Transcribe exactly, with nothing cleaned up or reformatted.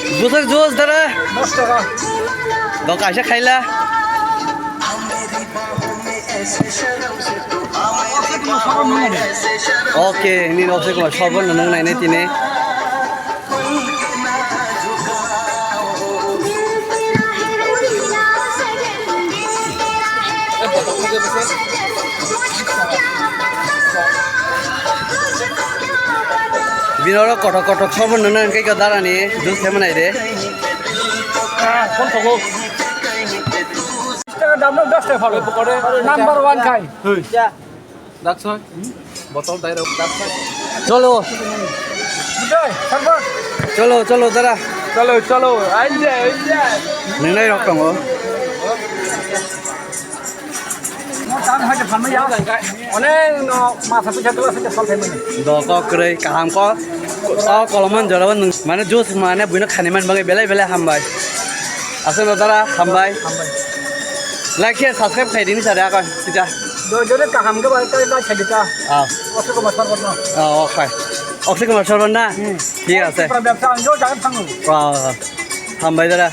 Juice, juice, dara. Dos taka. Dok kaisa khaila. Okay, nini Akshay Kumar sorbot no nung nai nai tini. Bini oro kothok kothok sorbot nungna hwnkhe khe darani juice khe manai de. Ah, phone thogo. Bish taka dam no, dos taka phalo. Number one khai. Dak soi. Botol dai rok dak soi. Cholo. Bujai, sorbot. Cholo, cholo, dara. Cholo, cholo. Ain jai, ain jai. Nungnai rok tongo. Mo tam hai de phan ya. Onek no masa pisa dula se sol thai mani. Do ko kwrwi kaham ko. O kolomon jorabo nung mane juice mane buino khani man bagwi belai belai hambai. Aswkno dara hambai. Hambai. Like share subscribe khai dini sare akon tita. Do jore kaham ke bai kai kai chadita. Ah. Akshay Kumar sorbot no. Ah, okay. Akshay Kumar sorbot na? Hmm. Thik ase. Pura bebsa ang jo jagan thangu. Ah. Hambai dara.